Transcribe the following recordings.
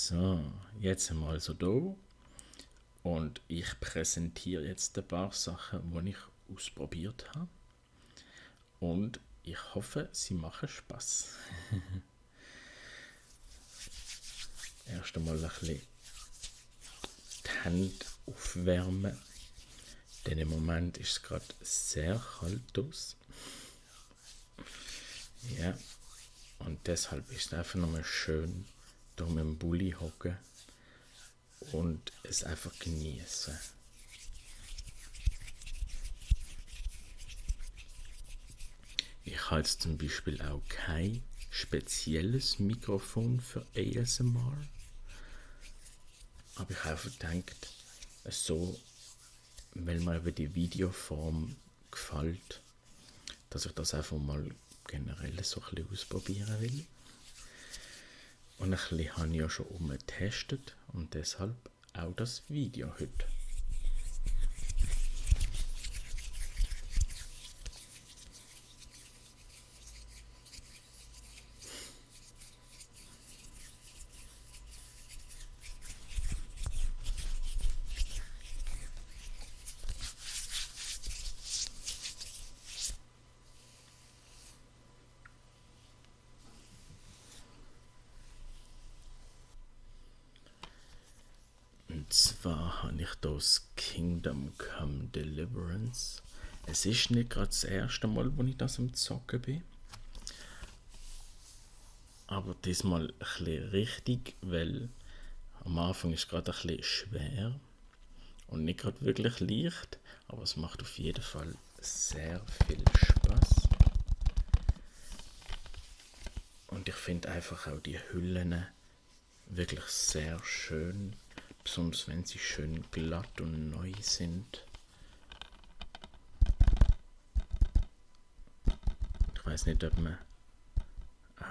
So, jetzt sind wir also da und ich präsentiere jetzt ein paar Sachen, die ich ausprobiert habe und ich hoffe, sie machen Spaß. Erst einmal ein bisschen die Hände aufwärmen, denn im Moment ist es gerade sehr kalt aus. Ja, und deshalb ist es einfach nochmal schön, da mit dem Bulli hocken und es einfach genießen. Ich habe jetzt zum Beispiel auch kein spezielles Mikrofon für ASMR, aber ich habe einfach gedacht, so, weil mir eben die Videoform gefällt, dass ich das einfach mal generell so ein bisschen ausprobieren will. Und ein bisschen habe ich ja schon umgetestet und deshalb auch das Video heute. Und zwar habe ich das Kingdom Come Deliverance. Es ist nicht gerade das erste Mal, wo ich das am Zocken bin. Aber diesmal ein bisschen richtig, weil am Anfang ist es gerade ein bisschen schwer und nicht gerade wirklich leicht, aber es macht auf jeden Fall sehr viel Spaß. Und ich finde einfach auch die Hüllen wirklich sehr schön, besonders wenn sie schön glatt und neu sind. Ich weiß nicht, ob man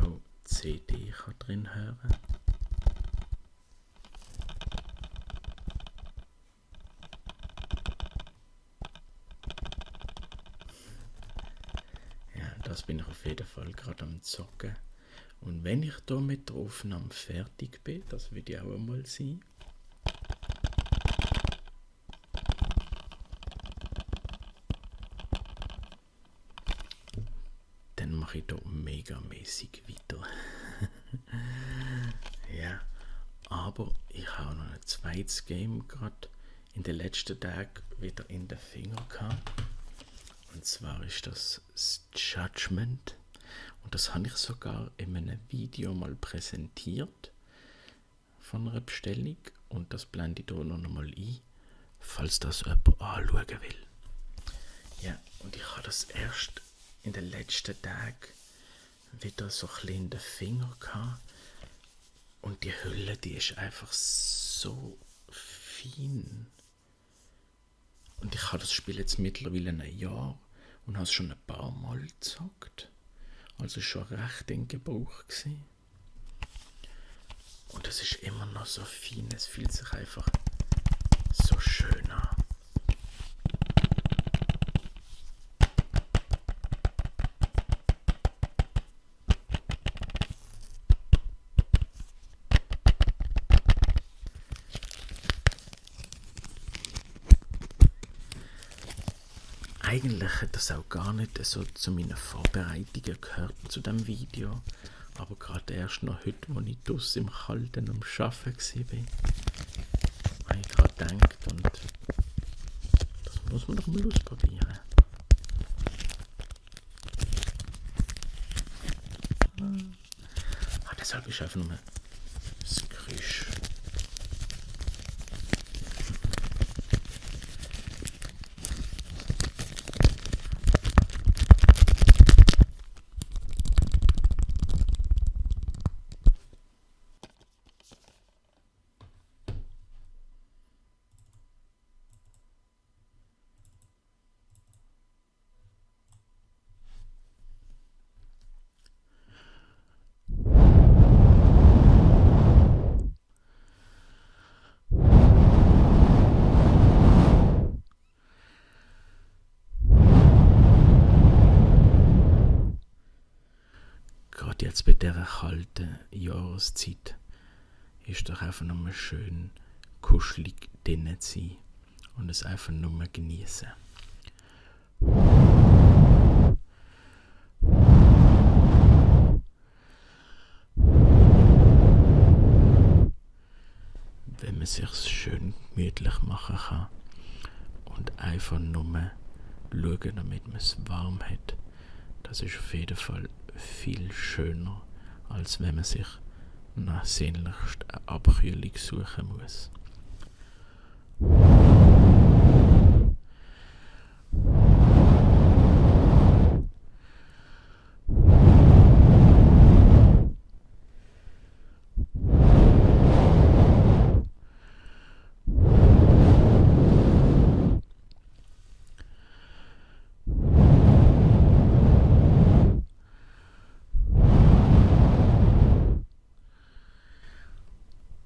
auch CD drin hören kann. Ja, das bin ich auf jeden Fall gerade am Zocken. Und wenn ich da mit der Aufnahme fertig bin, das wird ja auch einmal sein, dann mache ich da megamäßig weiter. Ja, aber ich habe noch ein zweites Game gerade in den letzten Tagen wieder in den Finger gehabt. Und zwar ist das Judgment. Und das habe ich sogar in einem Video mal präsentiert von einer Bestellung. Und das blende ich hier noch einmal ein, falls das jemand anschauen will. Ja, und ich habe das erst in den letzten Tagen wieder so ein bisschen in den Finger gehabt. Und die Hülle, die ist einfach so fein. Und ich habe das Spiel jetzt mittlerweile ein Jahr und habe es schon ein paar Mal gezockt. Also schon recht in Gebrauch gewesen. Und es ist immer noch so fein, es fühlt sich einfach so schön an. Eigentlich hat das auch gar nicht so zu meinen Vorbereitungen gehört zu dem Video, aber gerade erst noch heute, als ich draussen im Kalten am Arbeiten war, habe ich gerade gedacht, und das muss man doch mal ausprobieren. Deshalb ist einfach nur das Geräusch. Jetzt bei dieser kalten Jahreszeit ist doch einfach nur schön kuschelig drinnen zu sein und es einfach nur genießen. Wenn man sich schön gemütlich machen kann und einfach nur schauen, damit man es warm hat, das ist auf jeden Fall viel schöner, als wenn man sich nach sehnlichst eine Abkühlung suchen muss.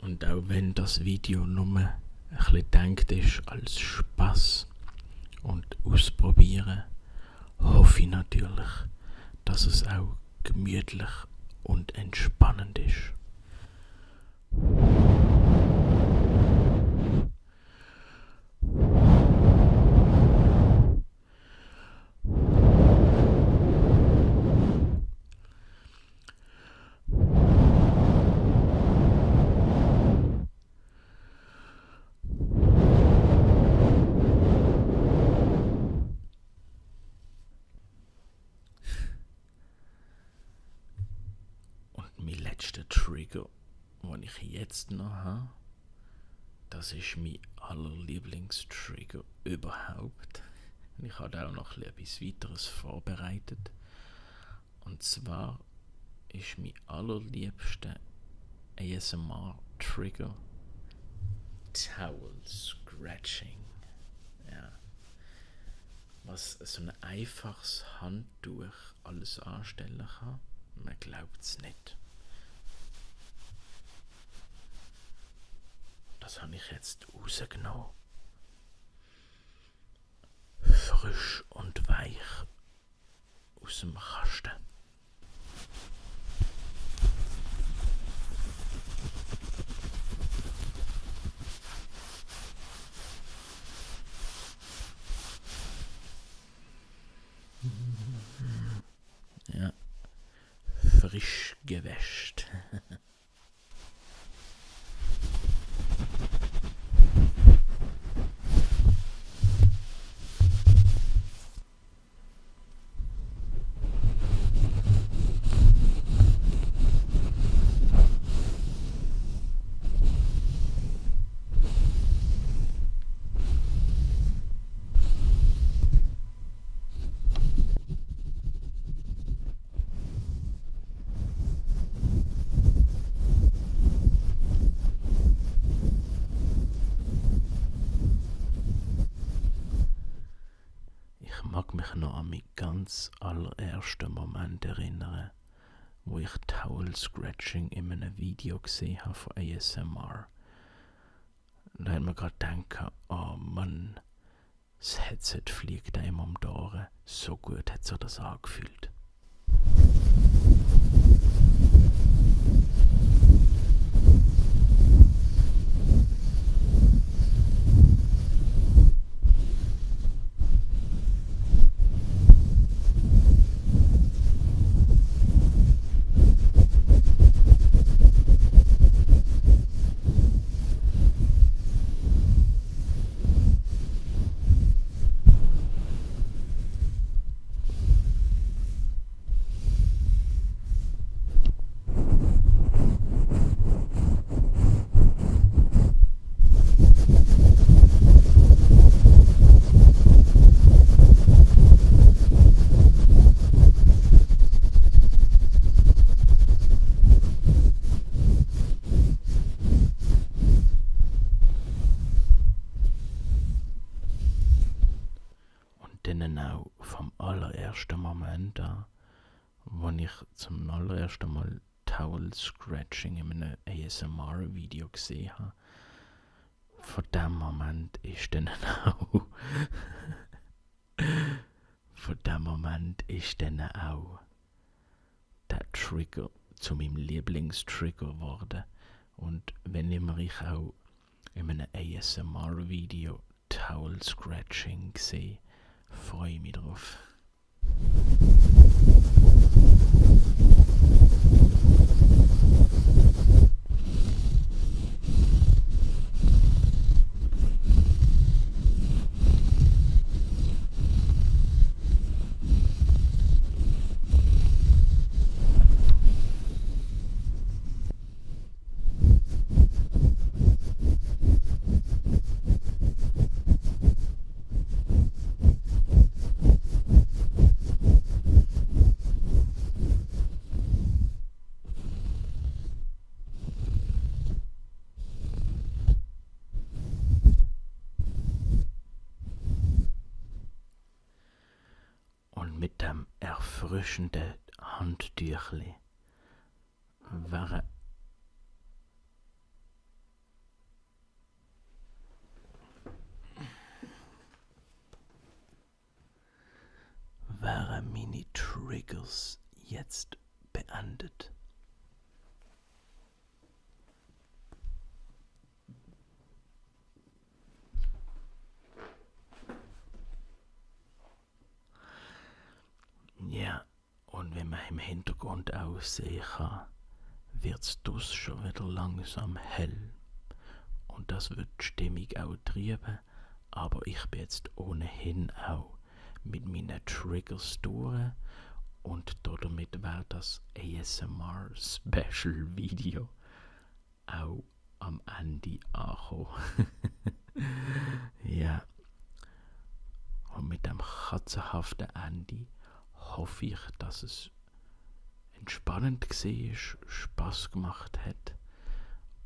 Und auch wenn das Video nur ein bisschen gedacht ist als Spaß und Ausprobieren, hoffe ich natürlich, dass es auch gemütlich und entspannend ist. Mein letzter Trigger, den ich jetzt noch habe, das ist mein allerlieblingstrigger überhaupt. Ich habe auch noch etwas weiteres vorbereitet. Und zwar ist mein allerliebster ASMR-Trigger Towel Scratching. Ja. Was so ein einfaches Handtuch alles anstellen kann, man glaubt es nicht. Das habe ich jetzt rausgenommen. Frisch und weich aus dem Kasten. Ja, frisch gewäscht. Ich mag mich noch an meinen ganz allerersten Moment erinnern, wo ich Towel Scratching in einem Video gesehen habe von ASMR. Und da hat man gerade gedacht, oh Mann, das Headset fliegt einem um die Ohren. So gut hat sich das angefühlt. Dann auch vom allerersten Moment an, wo ich zum allerersten Mal Towel Scratching in einem ASMR-Video gesehen habe. Von dem Moment ist dann auch der Trigger zu meinem Lieblingstrigger geworden. Und wenn immer ich auch in einem ASMR-Video Towel Scratching sehe, freue ich mich drauf. Und mit dem erfrischenden Handtüchli wäre meine Triggers jetzt beendet. Ja, und wenn man im Hintergrund aussehen kann, wird es dus schon wieder langsam hell. Und das wird die Stimmung auch treiben, aber ich bin jetzt ohnehin auch mit meinen Triggers durch und damit wäre das ASMR Special Video auch am Ende angekommen. Ja, und mit dem katzenhaften Ende hoffe ich, dass es entspannend war, Spaß gemacht hat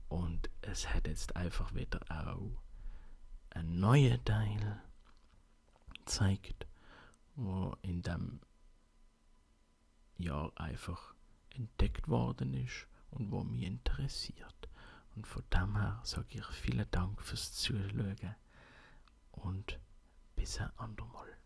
und es hat jetzt einfach wieder auch einen neuen Teil gezeigt, wo in dem Jahr einfach entdeckt worden ist und wo mich interessiert. Und von dem her sage ich vielen Dank fürs Zuschauen und bis ein andermal.